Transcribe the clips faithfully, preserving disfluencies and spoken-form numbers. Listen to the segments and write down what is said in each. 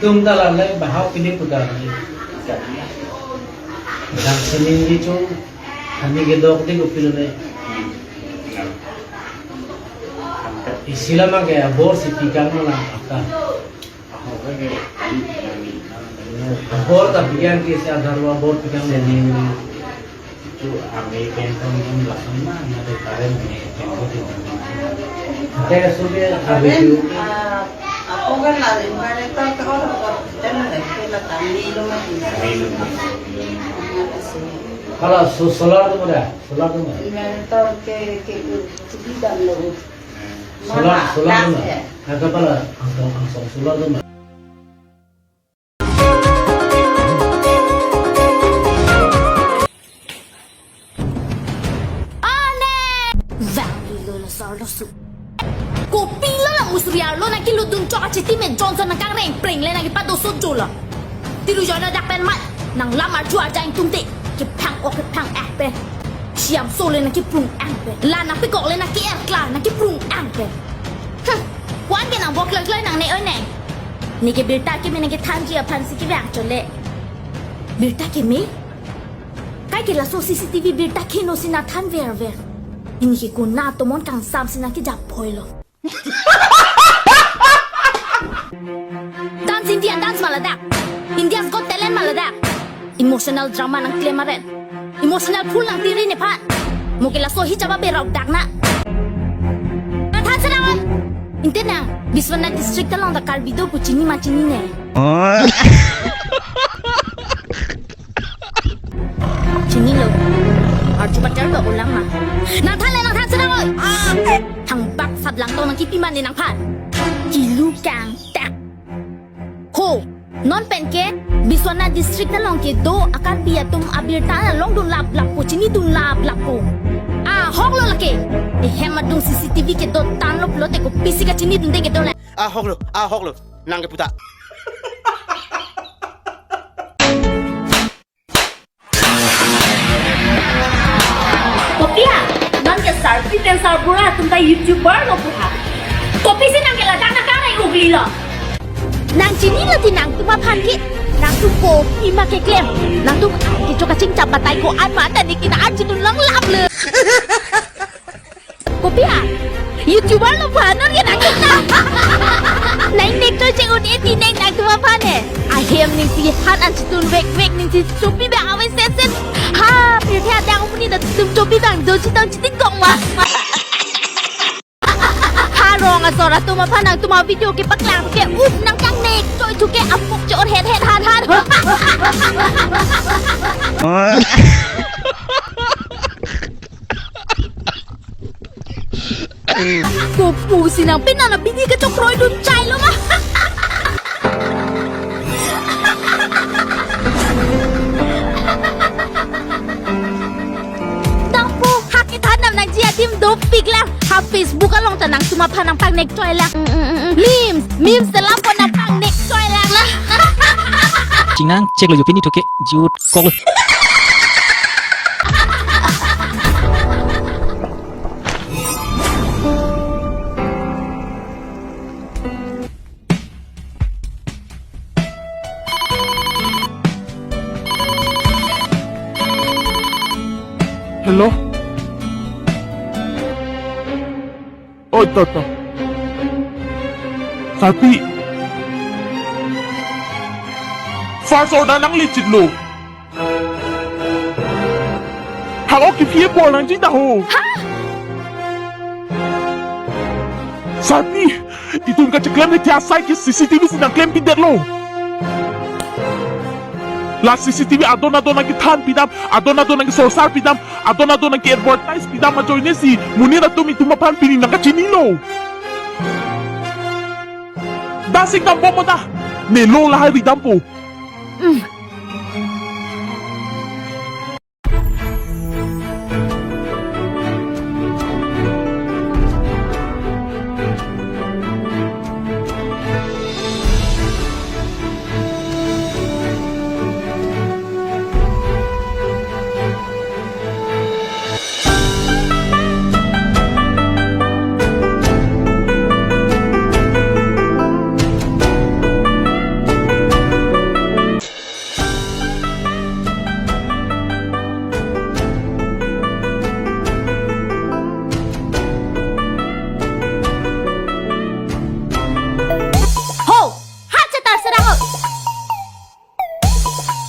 Tum ta la le bahau pini putar ni. Dang senin di chung kami gedok di kopilo ne. Isi lama ke abor si pikang mana apa. Abor ta pikang ke si adar lo abor pikang ne. Itu ambil pentong yang belakang mana ada karen ini pentong di mana. Ada sudah habis itu. Ah, aku kan lari mana tak tahu lah, kok kita nak ke lah tani lo mati. Kalau so-, solar tu mana? Solar tu mana? Inverter ke, ke, ke, ke bidang lo. Solar, solar tu mana? Kata pala, angkong, angkong solar tu mana? Ane! Vang lo na sar lo su. Kopilo la musri arlo nangkelutdun chok achitim e Johnson nangkangreng preng le nangkepado sojolo. Tiru jona dak pen mat nang lamar chuar jang tung te. Kephang ok kephang eh pen. Siam so le nangkeprung ang pen. La nangpekok le nangke-er klar nangkeprung ang pen. Huh. Wan ke nang bok kloi kloi nang ne oi neng. Neke birta keme nangkethanji aphan si kevang chole. Birta keme? Kai ke laso C C T V birta keno si nangthan verver. Ini ke kona tomon kangsam si nangkejap phoi lo. Dance India dance ma ladak. India's Got Talent ma ladak. Emotional drama nangklem ma ren. Emotional full nangtiri nephan. Mo ke laso hi chaba berok dak na. Nangthan serang oi. Inte nang, Biswanath district along ta Karbi do pu chini ma chinine? Chinilo. Arju patar lo ulang ma. Nangthan le nangthan serang oi. Thangbak sat langtong nangkipi mane nangphan. Kilu kangtak. Ho. Non pen ke Biswanath district along kedo a-Karbi atum abirta longdun laplap po, chinidun laplap po. Ahok lo lake. Ehem adung C C T V kedo tanglo pulote kopisi kachinidunde kedo le. Ahok lo, ahok lo. Nang ke puta. Kopi ha, non ke sarpi pen sarbura atum ta YouTuber lo pu ha. Kopisi nang ke ladak nangkangreng ugli lo. Nang chinilo ti nangtum aphan ke, nangtum kopi ma keklem, nangtum kechok kachingchap batai ko-an ma ta ne kina an chidun longlap le. Kopi ha? YouTuber lo pu ha non ke nangtum na. Nang nek choi cheng un-e ti neng nangtum aphan he. Ahem ning si han an chitun vek vek ning si chopi bang ave set set. Ha, pirthe adang umni na tum chopi bang do chitang chitin kong ma. Ha rong asor atum aphan nangtum a-video kepaklang ke up nangkangnek choi thu ke apuk chor het het han han. Kopusi nang pen nang bini kechokroidun chai lo ma. Tangpo, ha kethan nam nangji adim dopik lang. Ha Facebook along ta nangtum aphan nangpangnek choi lang. Mm, mm, mm, mm. Memes, memes ta lapu nangpangnek choi lang la. Chingang, chek lo jo pini thu ke, jut kok lo. Hello? Oi, to, to. Sarpi. First order nangle chit lo. Hang ok kiphi apor nangji ta ho. Ha? Sarpi, itum kacheklem ne kya sai ke C C T V si nangklem pidet lo. La C C T V adon adon nangkethan pidam, adon adon nangkesorsar pidam, adon adon nangke-advertise pidam ajoine si monit atum itum aphan pini nangkachini lo. Dasik dam bom ta. Ne lo lahai ridampo. Mm.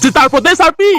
Chetarpote sarpi.